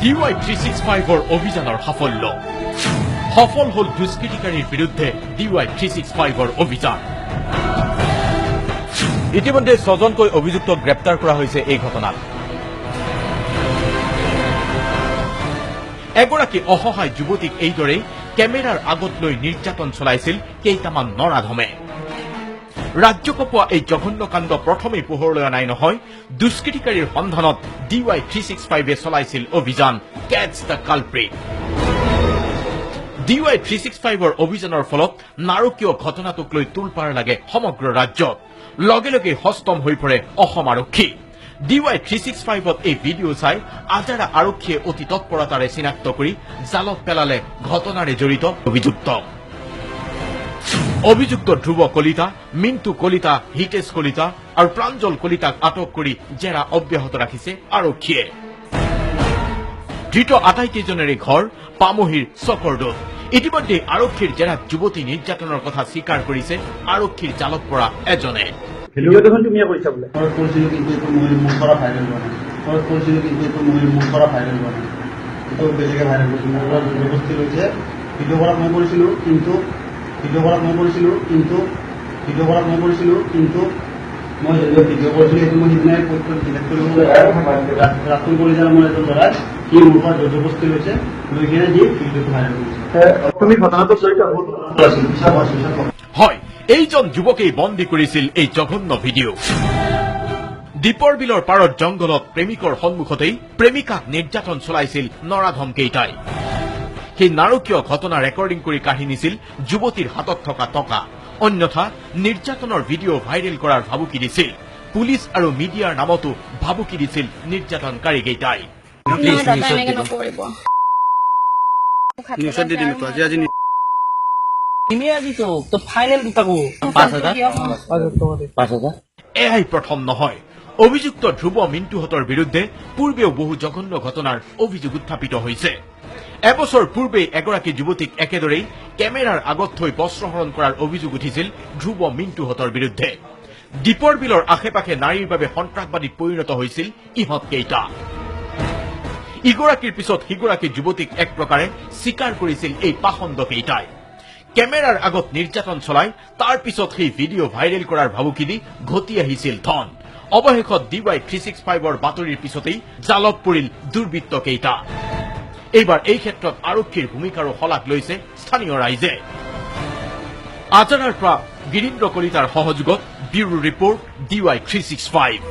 D Y 365ৰ অভিযানৰ সাফল্য। সফল হ'ল দুষ্কৃতিকাৰীৰ বিৰুদ্ধে ডি ৱাই 365ৰ অভিযান। ইতিমধ্যে ছজনকৈ অভিযুক্তক গ্ৰেপ্তাৰ কৰা হৈছে এই ঘটনাত। এগৰাকী অসহায় যুৱতীক এইদৰেই কেমেৰাৰ আগত লৈ নিৰ্যাতন চলাইছিল কেইটামান নৰাধমে। ৰাজ্য কঁপোৱা এই জঘন্য কাণ্ড প্ৰথমেই পোহৰলৈ অনাই নহয়, দুষ্কৃতিকাৰীৰ সন্ধানত ডি ৱাই 365-এ চলাইছিল অভিযান cache the culprit. D Y 365ৰ অভিযানৰ ফলত নাৰকীয় ঘটনাটোক লৈ তোলপাৰ লাগে সমগ্ৰ ৰাজ্যত। লগে লগে সষ্টম হৈ পৰে অসম আৰক্ষী। ডি ৱাই 365ত এই ভিডিঅ' চাই আজাৰা আৰক্ষীয়ে অতি তৎপৰতাৰে চিনাক্ত কৰি জালত পেলালে ঘটনাৰে জড়িত অভিযুক্ত। অভিযুক্ত ধ্ৰুৱ কলিতা, মিণ্টু কলিতা, হিতেশ কলিতা আৰু প্ৰাঞ্জল কলিতাক আটক কৰি জেৰা অব্যাহত ৰাখিছে আৰক্ষীয়ে। ধৃত আটাইকেইজনৰে ঘৰ পামহীৰ চকৰদোত। ইতিমধ্যে আৰক্ষীৰ জেৰাত যুৱতী নিৰ্যাতনৰ কথা স্বীকাৰ কৰিছে আৰক্ষীৰ জালত পৰা এজনে। ভিডিঅ' দেখোন তুমিয়ে কৰিছা বোলে। ঘৰত কৰিছিলোঁ, কিন্তু এইটো মই মোৰ পৰা ভাইৰেল হোৱা নাই। ঘৰত কৰিছিলোঁ, কিন্তু এইটো মই মোৰ পৰা ভাইৰেল হোৱা নাই। এইটো বেলেগে ভাইৰেল কৰিছে, মোৰ পৰা জবৰদস্তি লৈছে। ভিডিঅ' কৰাত মই কৰিছিলোঁ, কিন্তু ভিডিঅ' কৰাত মই কৰিছিলোঁ, কিন্তু ভিডিঅ' কৰাত মই কৰিছিলোঁ, কিন্তু মই যিটো ভিডিঅ' কৰিছিলোঁ, সেইটো মই সিদিনাই ডিলিট কৰিব ৰাতুল কলিতাৰ মোৰ এজন ল'ৰাই, সি মোৰ পৰা জবৰদস্তি লৈছে, লৈ কিনে সি ভিডিঅ'টো ভাইৰেল কৰিছে। তুমি ঘটনাটোত জড়িত? আছিলোঁ পিছত পিছত। হয়, এইজন যুৱকেই বন্দী কৰিছিল এই জঘন্য ভিডিঅ'। দীপৰ বিলৰ পাৰত জংঘলত প্ৰেমিকৰ সন্মুখতেই প্ৰেমিকাক নিৰ্যাতন চলাইছিল নৰাধম কেইটাই। সেই নাৰকীয় ঘটনা ৰেকৰ্ডিং কৰি কাঢ়ি নিছিল যুৱতীৰ হাতত থকা টকা। অন্যথা নিৰ্যাতনৰ ভিডিঅ' ভাইৰেল কৰাৰ ভাবুকি দিছিল। পুলিচ আৰু মিডিয়াৰ নামতো ভাবুকি দিছিল নিৰ্যাতনকাৰীকেইটাই। নহয় দাদা, এনেকে নকৰিব। নিউজত দি দিম এইটো আজি আজি। দিমেই আজি তোক তো ফাইনেল দুটাকো 5,000, 5,000। এয়াই প্ৰথম নহয়। অভিযুক্ত ধ্ৰুৱ মিণ্টুহঁতৰ বিৰুদ্ধে পূৰ্বেও বহু জঘন্য ঘটনাৰ অভিযোগ উত্থাপিত হৈছে। এবছৰ পূৰ্বেই এগৰাকী যুৱতীক একেদৰেই কেমেৰাৰ আগত থৈ বস্ত্ৰহৰণ কৰাৰ অভিযোগ উঠিছিল ধ্ৰুৱ মিণ্টুহঁতৰ বিৰুদ্ধে। দীপৰ বিলৰ আশে পাশে নাৰীৰ বাবে সন্ত্ৰাসবাদীত পৰিণত হৈছিল ইহঁত কেইটা। ইগৰাকীৰ পিছত সিগৰাকী যুৱতীক এক প্ৰকাৰে চিকাৰ কৰিছিল এই পাষণ্ড কেইটাই। কেমেৰাৰ আগত নিৰ্যাতন চলাই তাৰ পিছত সেই ভিডিঅ' ভাইৰেল কৰাৰ ভাবুকি দি ঘটি আহিছিল ধন। অৱশেষত ডি ৱাই 365ৰ বাতৰিৰ পিছতেই জালত পৰিল দুৰ্বৃত্ত কেইটা। এইবাৰ এই ক্ষেত্ৰত আৰক্ষীৰ ভূমিকাৰো শলাগ লৈছে স্থানীয় ৰাইজে। আজাৰাৰ পৰা গিৰীন্দ্ৰ কলিতাৰ সহযোগত bureau report, D Y 365।